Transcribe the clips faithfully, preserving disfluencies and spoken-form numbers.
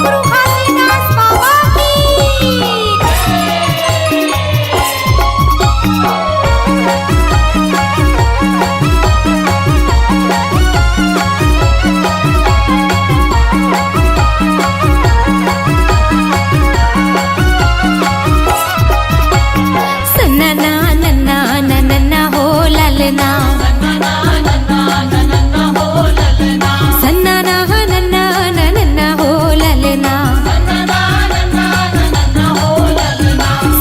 गुरु घासीदास बाबा की। सन्ना ना नन्ना ना नन्ना हो ललना। सन्ना ना नन्ना ना नन्ना हो ललना।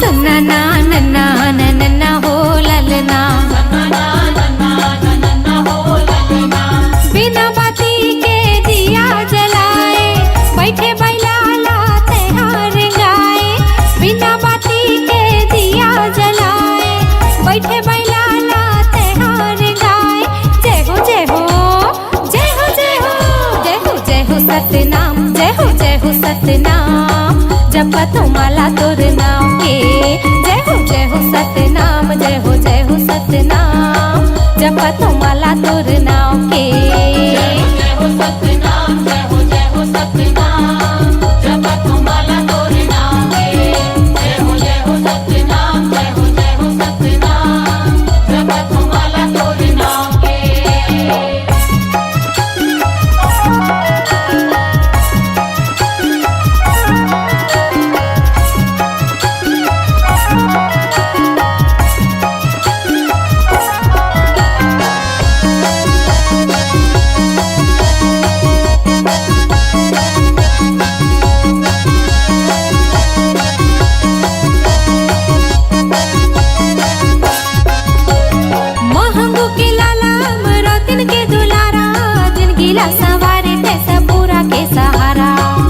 सन्ना ना नन्ना ना नन्ना हो ललना। बिना बाती के दिया जलाए, बैठे बैला ला तेहार गाए। बिना बाती के दिया जलाए, बैठे बैला ला तेहार गाए। जय हो, जय हो, जय हो, जय हो, जय हो, जय हो सतनाम, जय हो, जय हो सतनाम, जपत हो माला तोर नाम के। जय हो, जय हो सतनाम, जय हो, जय हो सतनाम, जपत हो माला तोर नाम के। जय हो, जय हो सतनाम, जय हो, जय हो सतनाम, जपत हो माला तोर नाम के। जय हो, जय हो सतनाम, जय हो, जय हो सतनाम, जपत हो माला तोर नाम के। महंगू के लाला, अमरौतिन के दुलारा, जिनगी ला संवारे तैं सब पूरा के सहारा।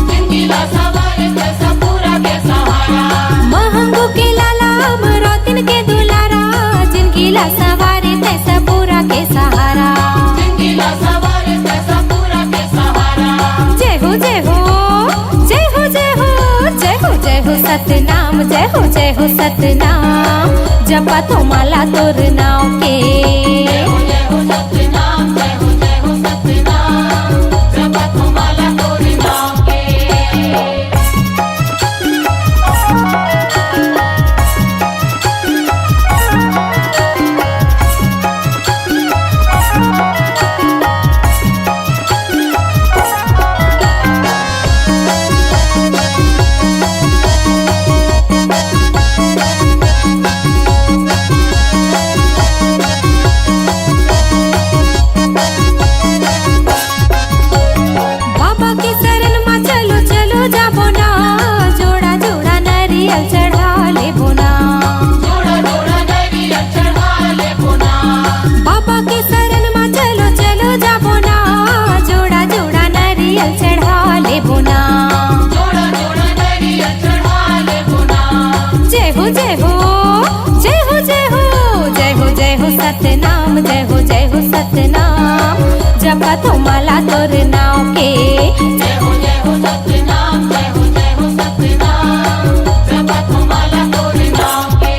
जिनगी ला संवारे तैं सब पूरा के सहारा। महंगू के लाला, अमरौतिन के दुलारा, जिनगी ला संवारे तैं सब पूरा के सहारा। जिनगी ला संवारे तैं सब पूरा के सहारा। जय हो, जय हो, जय हो, जय हो, जय हो, जय हो सतनाम, जय हो, जय हो सतनाम, जपत हो माला तोर नाम के। जय हो, जय हो सतनाम, जय हो, जय हो सतनाम, जपत हो माला तोर नाम के। बाबा के शरण मा चलो, चलो जाबो ना, जोड़ा जोड़ा नरियल चढ़ा लेबो ना। जोड़ा जोड़ा नरियल चढ़ा लेबो ना। बाबा के शरण मा चलो, चलो जाबो ना, जोड़ा जोड़ा नरियल चढ़ा लेबो ना। जोड़ा जोड़ा नरियल चढ़ा लेबो ना। जय हो, जय हो, जय हो, जय हो, जय हो, जय हो सतनाम, जय हो, जय हो सतनाम, जपत हो माला तोर नाम के। जय हो, जय हो सतनाम, जय हो, जय हो सतनाम, जपत हो माला तोर नाम के।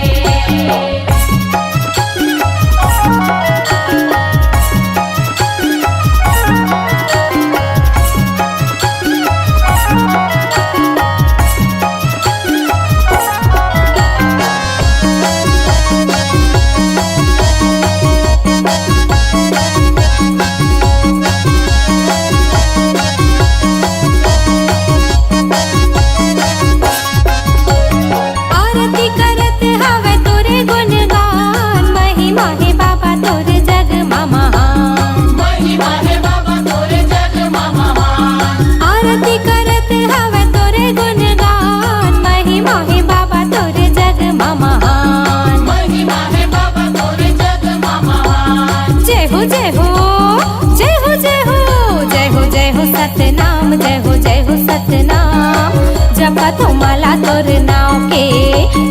आरती करत हवै तोरे गुणगान, महिमा हे बाबा तोर जग मा महान। महिमा हे बाबा तोर जग मा महान। आरती करत हवै तोरे गुणगान, महिमा हे बाबा तोर जग मा महान। महिमा हे बाबा तोर जग मा महान। जय हो, जय हो, जय हो, जय हो, जय हो, जय हो सतनाम, जय हो, जय हो सतनाम, जपत हो माला तोर नाम के।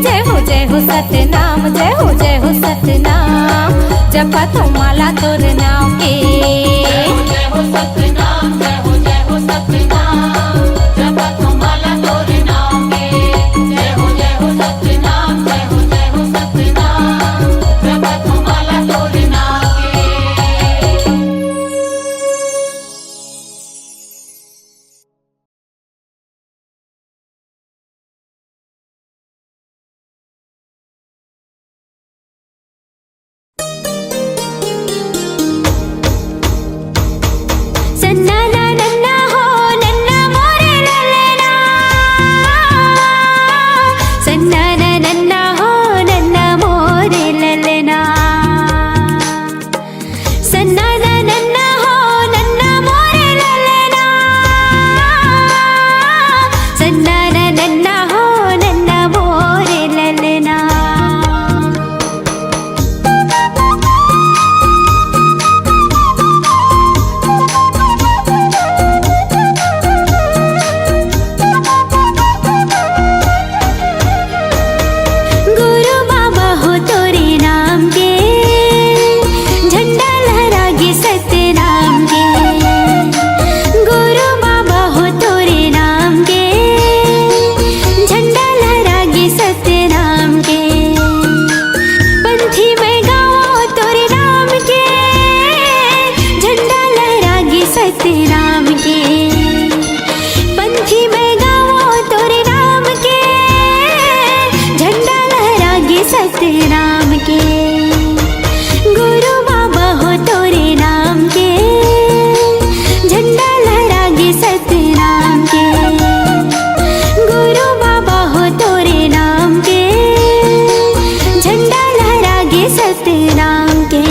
जय हो, जय हो सतनाम, जय हो, जय हो सतनाम, जपत हो माला तोर नाम के। जय हो, जय हो सतनाम, जय हो, जय हो सतनाम, जपत हो माला तोर नाम के। जय हो, जय हो सतनाम, जय हो, जय हो सतनाम, जपत हो माला तोर नाम के। सतनाम के। पंथी मैं गावों तोरे नाम के, झंडा लहरागे सतनाम के। गुरु बाबा हो तोरे नाम के, झंडा लहरागे सतनाम के। गुरु बाबा हो तोरे नाम के, झंडा लहरागे सतनाम के।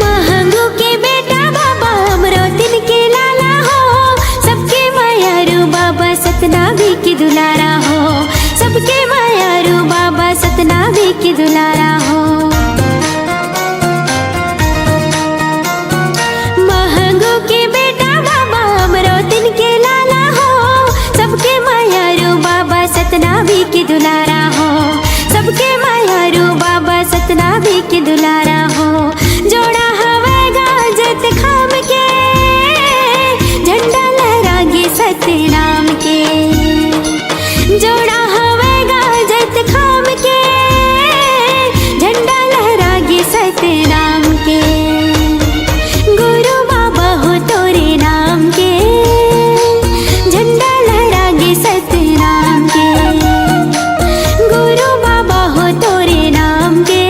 महंगू के बेटा बाबा, अमरोतिन के लाला हो, सबके मयारू बाबा, सतनामी के दुलारा हो, सबके मयारू बाबा, सतनामी के दुलारा हो। महंगू के बेटा बाबा, अमरोतिन के लाला हो, सबके मयारू बाबा, सतनामी के दुलारा हो, सबके मयारू बाबा, सतनामी के दुलारा हो। जोड़ा हवय गा जैतखाम के, झंडा लहरागे सतनाम के। जोड़ा हवय गा जैतखाम के, झंडा लहरागे सतनाम के। गुरु बाबा हो तोरे नाम के, झंडा लहरागे सतनाम के। गुरु बाबा हो तोरे नाम के,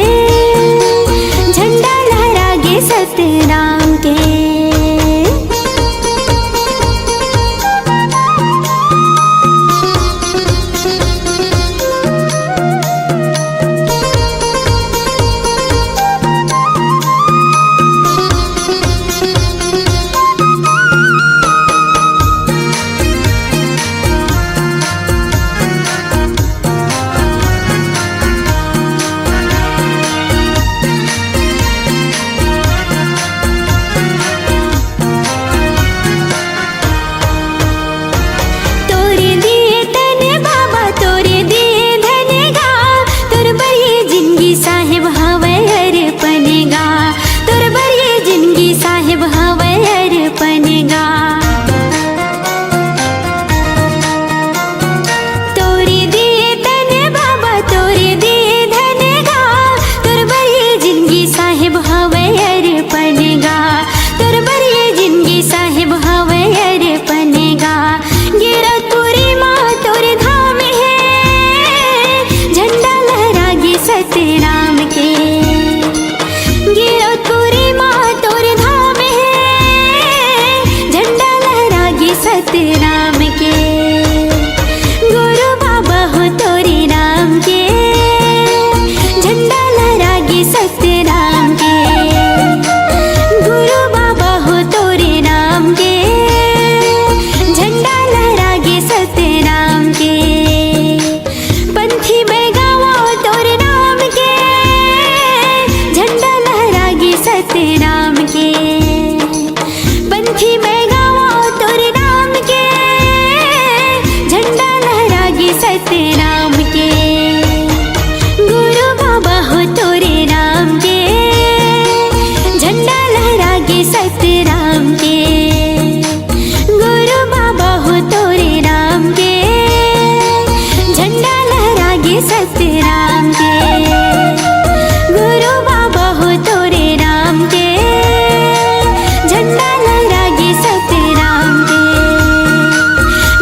झंडा लहरागे सतनाम के। तोरे दिए तने बाबा, तोरे दिए धने गा, तोर बर ये जिंदगी साहेब हवय अर्पण गा, तोर बर ये जिंदगी साहेब हवय अर्पण गा। तोरे दिए तने बाबा, तोरे दिए धने गा, तोर बर ये जिंदगी साहेब हवय अर्पण गा, तोर बर ये जिंदगी साहेब हवय अर्पण गा। गिरौदपुरी माँ तोर धाम हे, झंडा लहरागे सतनाम के। गिरौदपुरी माँ तोर धाम हे, झंडा लहरागे सतनाम के। गुरु बाबा हो तोरे नाम के, झंडा लहरागे सतनाम के। गुरु बाबा हो तोरे नाम के, झंडा लहरागे सतनाम के। पंथी मैं गावों तोरे नाम के, झंडा लहरागे सतनाम के। पंथी मैं गावों तोरे नाम के, झंडा लहरागे सतनाम के। गुरु बाबा हो तोरे नाम के, झंडा लहरागे सतनाम के। गुरु बाबा हो तोरे नाम के, झंडा लहरागे सतनाम के। गुरु बाबा हो तोरे नाम के, झंडा लहरागे सतनाम के।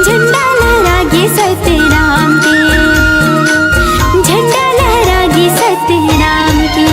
झंडा लहरागे सतनाम के। झंडा लहरागे सतनाम के।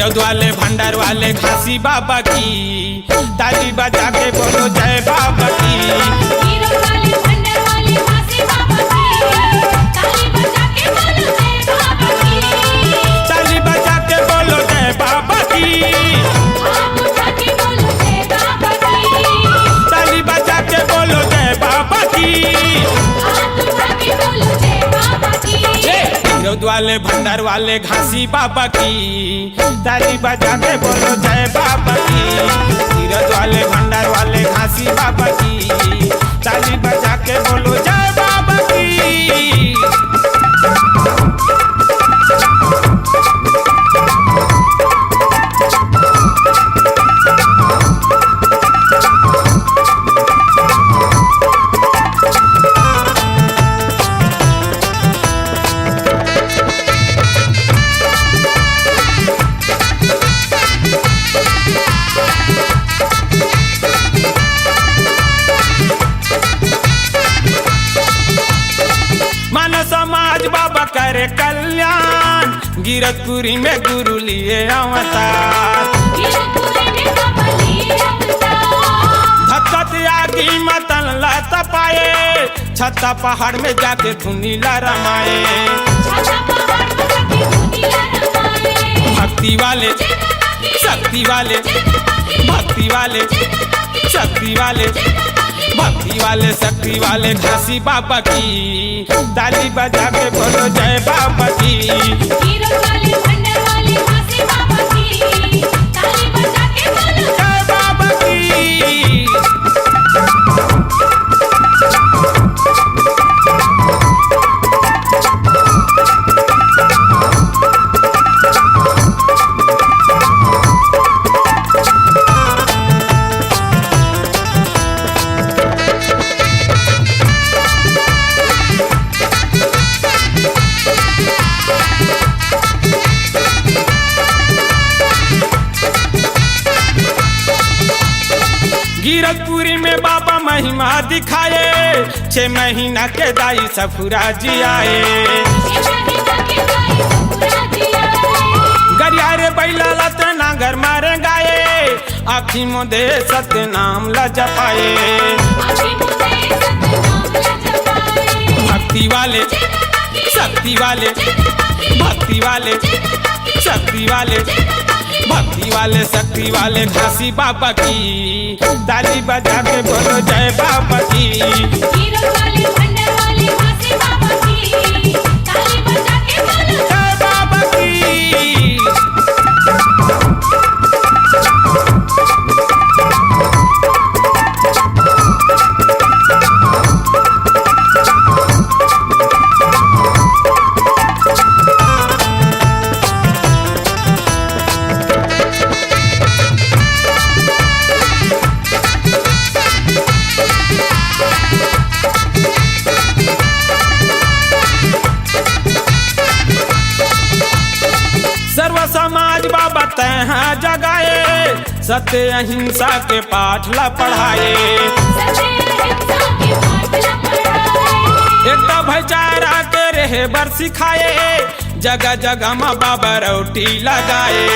गिरौद वाले भंडार वाले घासी बाबा की, ताली बजा के बोलो जय बाबा की। गिरौद वाले भंडार वाले घासी बाबा की, ताली बजा के बोलो जय बाबा की। ताली बजा के बोलो जय बाबा की। हाथ उठा के बोलो जय बाबा की। ताली बजा के बोलो जय बाबा की। हाथ उठा के बोलो जय बाबा की। ए, गिरौद वाले भंडार वाले घासी बाबा की, ताली बजा के बोलो जय बाबा की। गिरौद वाले भंडार वाले घासी बाबा की, ताली बजा के बोलो जय बाबा की। मानव समाज बाबा करे कल्याण, गिरौदपुरी में गुरु लिए अवतार। गिरौदपुरी में बाबा लिए अवतार। धकत आगी मतन ला तपाए, छत्ता पहाड़ में जाके धुनी ला रमाए। छत्ता पहाड़ में जाके धुनी ला रमाए। भक्ति वाले, जय बाबा की। शक्ति वाले, जय बाबा की। भक्ति वाले, जय बाबा की। शक्ति वाले, जय बाबा की। भक्ति वाले, शक्ति वाले घासी बाबा की, ताली बजा के बोलो जय बाबा की। गिरौद वाले भंडार वाले घासी बाबा की, ताली बजा के बोलो जय बाबा की। गिरौदपुरी में बाबा महिमा दिखाए, छह महीना के दाई ससुरा जी आए। छह महीना के दाई ससुरा जी आए। गरिया रे बैला लत नांगर मारे गाए, आँखी मुंदे सतनाम ला जपाए। आँखी मुंदे सतनाम ला जपाए। भक्ति वाले, जय बाबा की। शक्ति वाले, जय बाबा की। भक्ति वाले, जय बाबा की। शक्ति वाले, जय बाबा की। भक्ति वाले, शक्ति वाले घासी बाबा की, ताली बजा के बोलो जय बाबा की। गिरौद वाले भंडार वाले घासी बाबा की, ताली बजा के बोलो जय बाबा की। सर्व समाज बाबा तैं हा जगाए, सत्य अहिंसा के पाठ ला पढ़ाए। सत्य अहिंसा के पाठ ला पढ़ाए। एकता भाईचारा के रहे बर सिखाए, जगह जगह मा बाबा रौटी लगाए।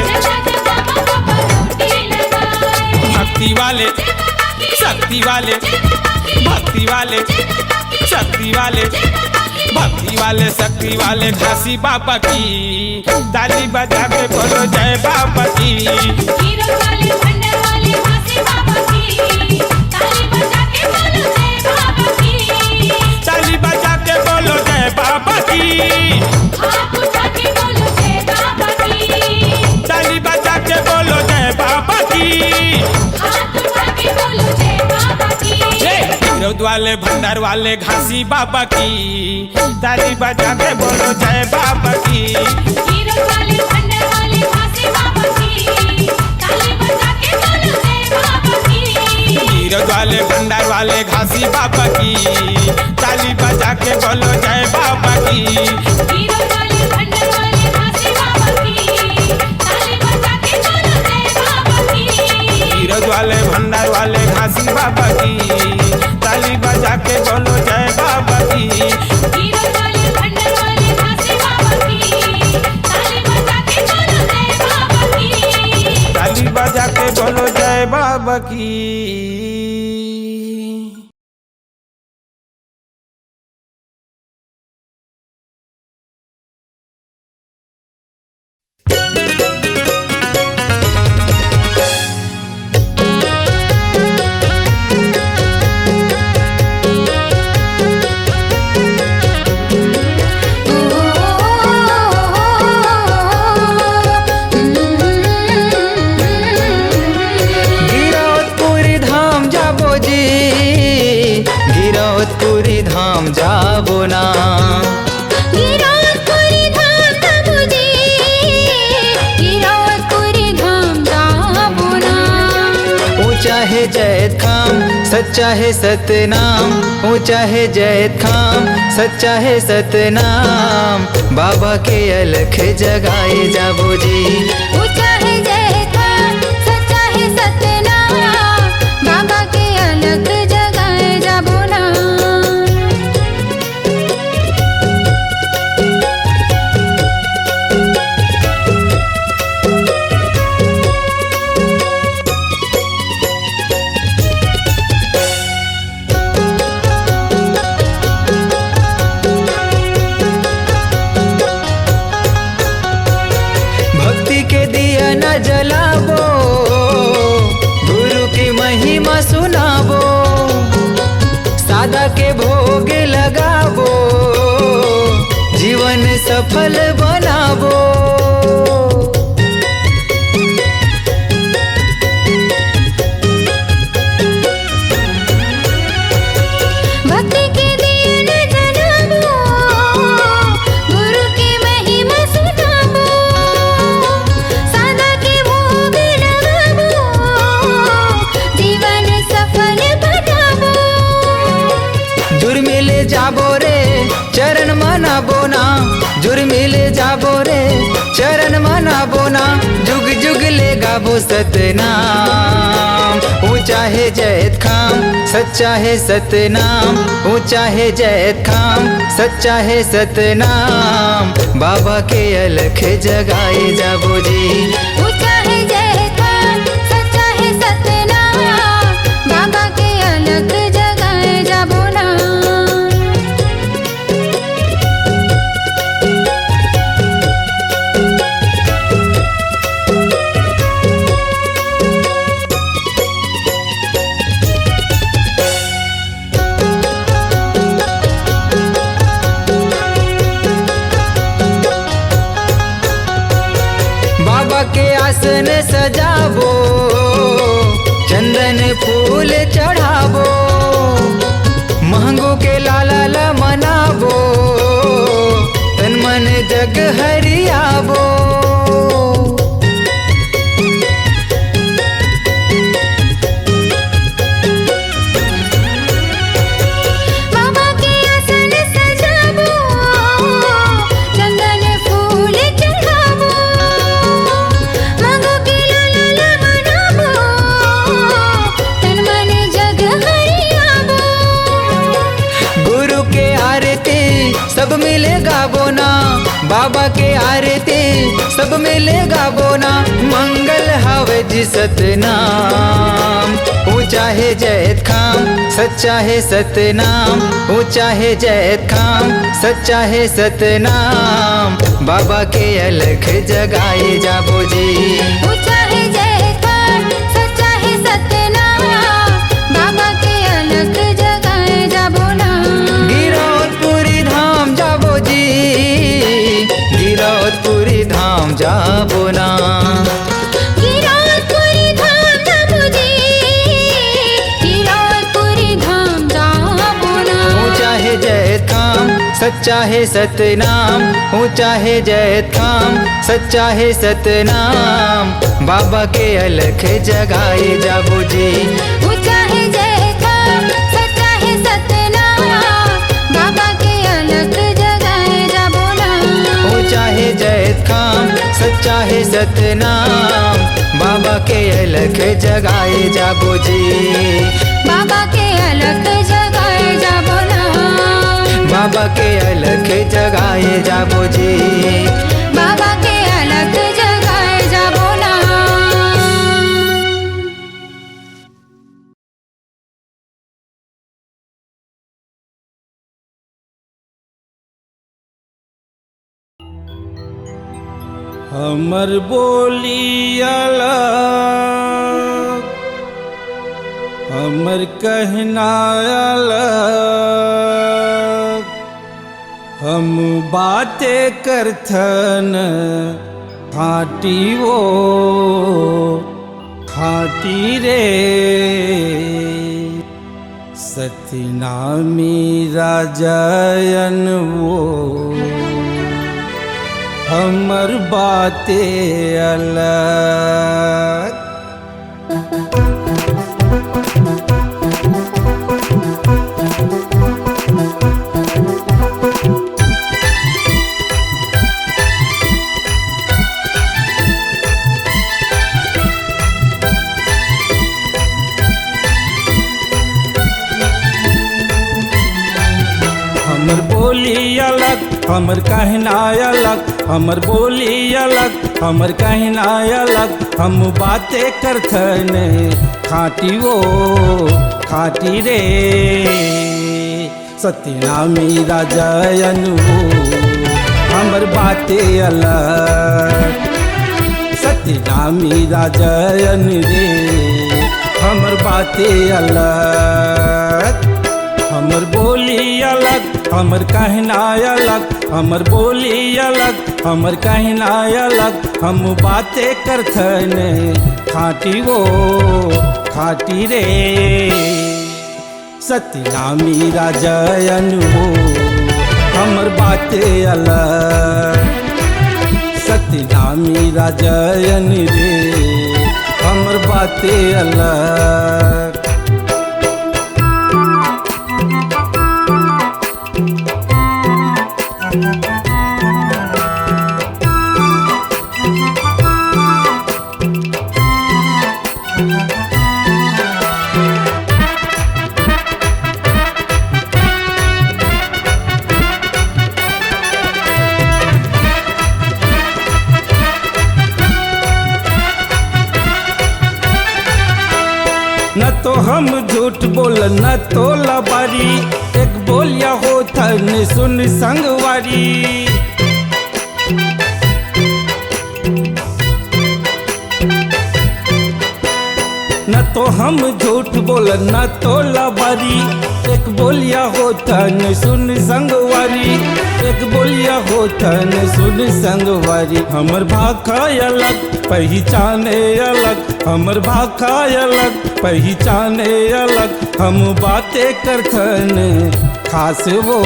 जगह जगह मा बाबा रौटी लगाए। भक्ति वाले, जय बाबा की। शक्ति वाले, जय बाबा की। भक्ति वाले, जय बाबा की। शक्ति वाले, जय बाबा की। भक्ति वाले, शक्ति वाले घासी बाबा की, ताली बजा के बोलो जय बाबा की। गिरौद वाले भंडार वाले घासी बाबा की, ताली बजा के बोलो जय बाबा की। ताली बजा के बोलो जय बाबा की। हाथ उठा के बोलो जय बाबा की। ताली बजा के बोलो जय बाबा की। हाथ उठा के बोलो जय बाबा की। जय गिरौद वाले भंडार वाले घासी बाबा की, ताली बजा के बोलो जय बाबा की। गिरौद वाले भंडार वाले घासी बाबा की, ताली बजा के बोलो जय बाबा की। गिरौद वाले भंडार वाले घासी बाबा की, ताली बजा के बोलो जय बाबा की। गिरौद वाले भंडार वाले घासी बाबा की, ताली बजा के बोलो जय बाबा की। गिरौद वाले भंडार वाले घासी बाबा की, ताली बजा के बोलो जय बाबा की। गिरौद वाले भंडार वाले घासी बाबा की, ताली बजा के बोलो जय बाबा बाबा की। गिरौदपुरी धाम जाबो जी, गिरौदपुरी धाम जाबो ना। गिरौदपुरी धाम जाबो जी, गिरौदपुरी धाम जाबो ना। ऊंचा हे जैतखाम, सच्चा हे सतनाम, ऊंचा हे जैतखाम, सच्चा हे सतनाम, बाबा के अलख जगाए जाबो जी। ऊंचा हे जैतखाम, सच्चा हे सतनाम, बाबा के अलख जगाए जाबो ना। भक्ति के दिया न जलाबो, गुरु की महिमा सुनाबो, सादा के भोग लगाबो, जीवन सफल बनाबो। भक्ति के दिया न जलाबो, गुरु के महिमा सुनाबो, सादा के भोग लगाबो, जीवन सफल बनाबो। जुर्मी ले जाबो रे, चरण मनाबो ना, जुर्मी ले जाबो रे, चरण मनाबो ना, जुग जुग ले गाबो सतनाम। ऊंचा हे जैतखाम, सच्चा हे सतनाम, ऊंचा हे जैतखाम, सच्चा हे सतनाम, बाबा के अलख जगाए जाबो जी। ऊंचा हे जैतखाम, सच्चा हे सतनाम, बाबा के अलख जगाए जाबो ना। बाबा के आसन सजाबो, चंदन फूल चढ़ाबो, महंगू के लाला ला मनाबो, तन मन जग हरियाबो। बाबा के आसन सजाबो, चंदन फूल चढ़ाबो, मांगो के लाला ला मनाबो, तन मन जग हरियाबो। गुरु के आरती सब मिले गाबो ना, बाबा के आरती सब मिले गाबो ना, मंगल हवे जी सतनाम। ऊंचा हे जैतखाम, सच्चा हे सतनाम, ऊंचा हे जैतखाम, सच्चा हे सतनाम, बाबा के अलख जगाए जाबो जी। ऊंचा हे जैतखाम, सच्चा हे सतनाम, बाबा के अलख जगाए जाबो ना। गिरौदपुरी धाम जाबो जी, गिरौदपुरी धाम जाबो ना। गिरौदपुरी धाम जाबो जी, गिरौदपुरी धाम जाबो ना। ऊंचा हे जैतखाम, सच्चा हे सतनाम, ऊंचा हे जैतखाम, सच्चा हे सतनाम, बाबा के अलख जगाए जाबो जी। ऊंचा हे जैतखाम, सच्चा हे सतनाम, बाबा के अलख जगाए जाबो ना। ऊंचा हे जैतखाम, सच्चा हे सतनाम, बाबा के अलख जगाए जाबो जी। बाबा के अलख जगाए जाबो ना। बाबा के अलख जगाए जाबो जी। बाबा के अलख जगाए जाबो ना। हमर बोली अलग, हमर कहना अलग, हम बातें करथन खाँटी वो खाँटी रे। सतनामी राजन वो हमर बातें अलग। हमर बोली अलग, हमर कहना अलग, हमर बोली अलग, हमर कहना अलग, हम बातें करथन खाँटी वो खाँटी रे। सतनामी राजन वो हमर बातें अलग, सतनामी राजन रे हमर बातें अलग। हमर बोली अलग, हमर कहना अलग, हमर बोली अलग, हमर कहना अलग, हम बातें करथन खाँटी वो खाँटी रे। सतनामी राजन वो हमर बातें अलग, सतनामी राजन रे हमर बातें अलग। न तो हम झूठ बोलन, न तो लबारी, एक बोलिया होथन सुन संगवारी। न तो हम झूठ बोलन, न तो लबारी, एक बोलिया होथन सुन संगवारी, एक बोलिया होथन सुन संगवारी। हमर भाखा अलग, पहिचाने अलग, हमर भाखा अलग, पहिचाने अलग, हम बातें करथन खास वो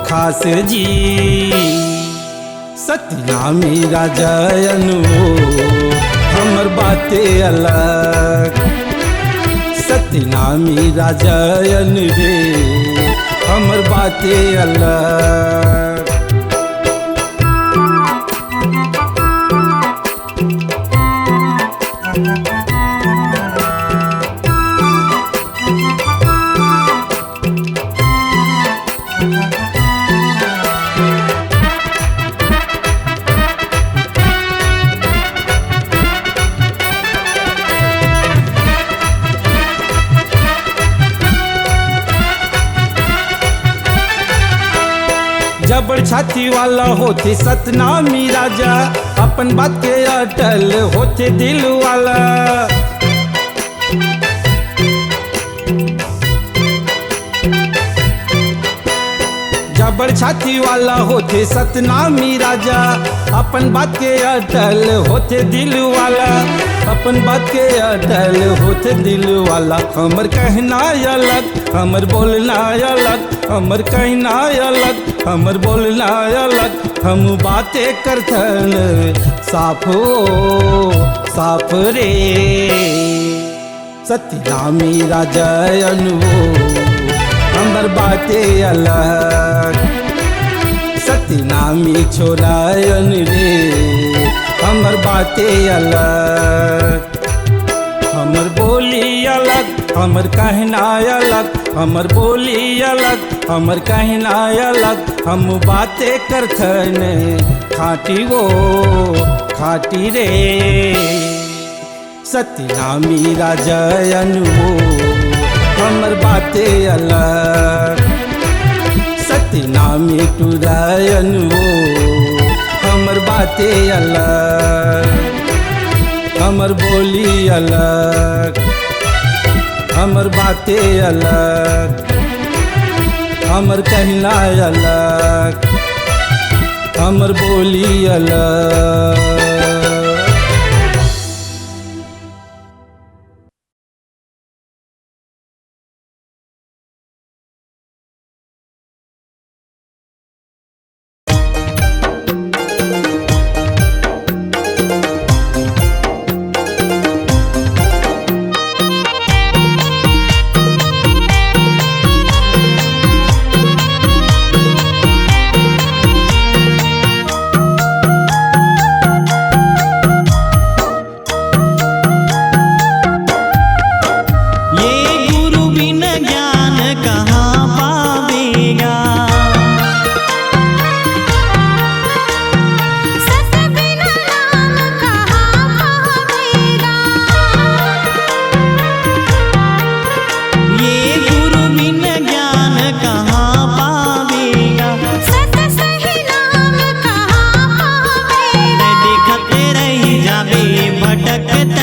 खास जी। सतनामी राजन वो हमर बातें अलग, सतनामी राजन रे हमर बातें अलग। जबड़ छाती वाला होथे सतनामी राजा, अपन बात के अटल होथे दिल वाला। जबड़ छाती वाला होथे सतनामी राजा, अपन बात के अटल होथे दिल वाला, अपन बात के अटल होथे दिल वाला। हमर कहना अलग, हमर बोलना अलग, हमर कहना अलग, हमर बोलना अलग, हम बातें करथन साफ ओ साफ रे। सतनामी राजन वो हमर बातें अलग, सतनामी छोरायन रे हमर बातें अलग। हमर बोली अलग, हमर कहना अलग, हमर बोली अलग, हमर कहना अलग, हम बातें करथन खाँटी वो खाँटी रे। सतनामी राजन वो हमर बातें अलग, सतनामी टुरायन वो हमर बाते अलग, हमर बोली अलग, हमर बाते अलग, हमर कहना अलग, हमर बोली अलग। ये गुरु बिन ज्ञान कहाँ पावेगा? सत बिन नाम कहाँ पावेगा? ये गुरु बिन ज्ञान कहाँ पावेगा? सत सही नाम कहाँ पावेगा? देखते रही जाबे भटकत